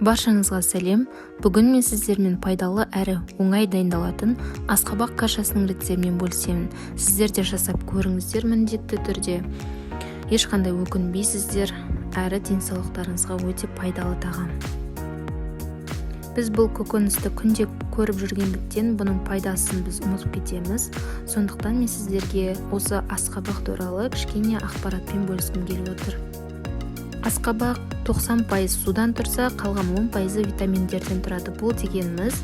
Баршаңызға сәлем. Бүгін мен сіздермен пайдалы әрі оңай дайындалатын асқабақ кашасының рецептімен бөлісемін. Сіздер де жасап көріңіздер міндетті түрде. Ешқандай өкінбейсіздер, әрі денсаулықтарыңызға өте пайдалы тағам. Біз бұл көкөністі күнде көріп жүргендіктен бұның пайдасын біз ұмытып кетеміз. Сондықтан мен сіздерге осы асқабақ туралы кішкене ақпаратпен бөліскім келіп отыр. Асқабақ 90% судан тұрса, қалған 10% витаминдерден тұрады. Бұл дегеніміз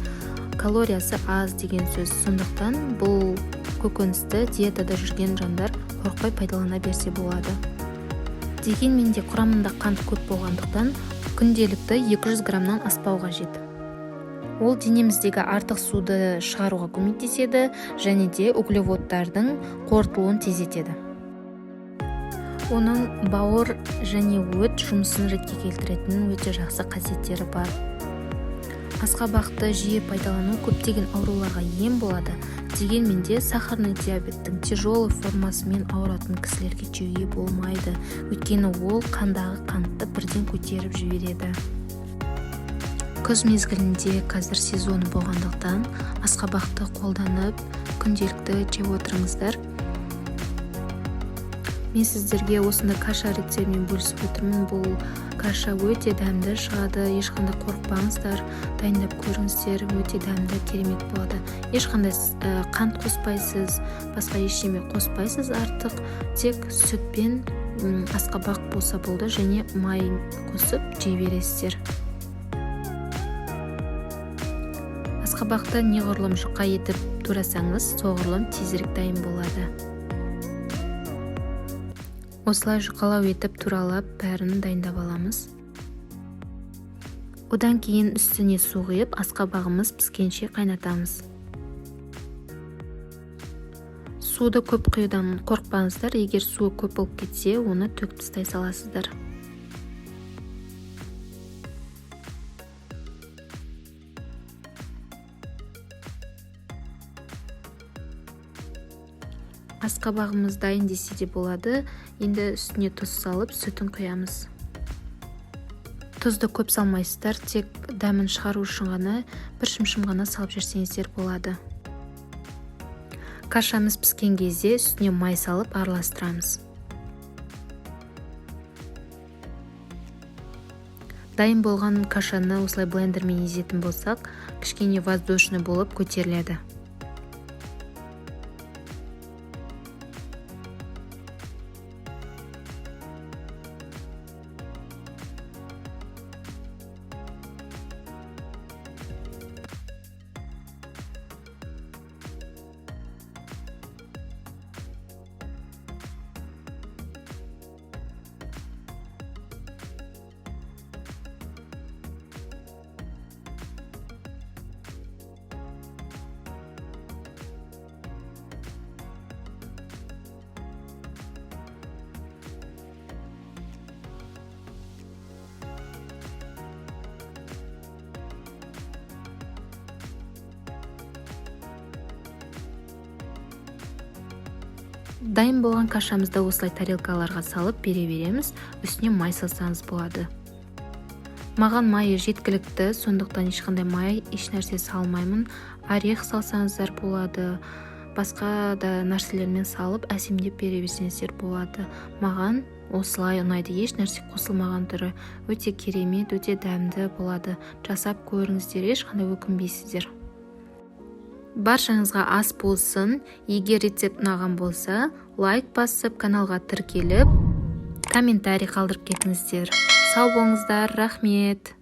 калориясы аз деген сөз. Сондықтан бұл көкөністі диетада жүрген жандар қорықпай пайдалана берсе болады. Дегенмен де құрамында қант көп болғандықтан күнделікті 200 граммнан аспау қажет. Ол денеміздегі артық суды шығаруға көмектеседі және де углеводтардың қорытылуын тездетеді. Оның бауыр және өт жұмысын ретке келтіретін өте жақсы қасиеттері бар. Асқабақты жиі пайдалану көптеген ауруларға ем болады. Дегенмен де сахарный диабеттің тяжелый формасымен ауыратын кісілерге жеуге болмайды, өйткені ол қандағы қантты бірден көтеріп жібереді. Күз мезгілінде қазір сезоны болғандықтан асқабақты қолданып күнделікті жеп отырыңыздар. Мен сіздерге осындай каша рецептімен бөлісіп отырмын. Бұл каша өте дәмді шығады, ешқандай қорықпаңыздар, дайындап көріңіздер, өте дәмді, керемет болады. Ешқандай қант қоспайсыз, басқа ештеме қоспайсыз артық, тек сүт пен асқабақ болса болды және май қосып жей бересіздер. Асқабақты неғұрлым жұқа етіп турасаңыз, соғұрлым тезірек дайын болады. Осылай жұқалау етіп туралап бәрін дайындап аламыз. Одан кейін үстіне су құйып, асқабағымыз піскенше қайнатамыз. Суды көп құюдан қорықпаңыздар, егер суы көп болып кетсе, оны төгіп тастай саласыздар. Асқабағымыз дайын десе де болады. Енді үстіне тұз салып, сүтін құямыз. Тұзды көп салмайсыздар, тек дәмін шығару үшін ғана бір шымшым ғана салып жіберсеңіздер болады. Кашамыз піскен кезде үстіне май салып араластырамыз. Дайын болған кашаны осылай блендермен езетін болсақ, кішкене воздушный болып көтеріледі. Дайын болған кашамызды осылай тарелкаларға салып бере береміз. Үстіне май салсаңыз болады. Маған майы жеткілікті, сондықтан ешқандай май, ешнәрсе салмаймын. Орех салсаңыздар болады, басқа да нәрселермен салып әсемдеп бере берсеңіздер болады. Маған осылай ұнайды, ешнәрсе қосылмаған түрі. Өте керемет, өте дәмді болады. Жасап көріңіздер, ешқандай өкінбейсіздер. Баршаңызға ас болсын. Егер рецепт ұнаған болса, лайк басып, каналға тіркеліп, комментарий қалдырып кетіңіздер. Сау болыңыздар, рахмет.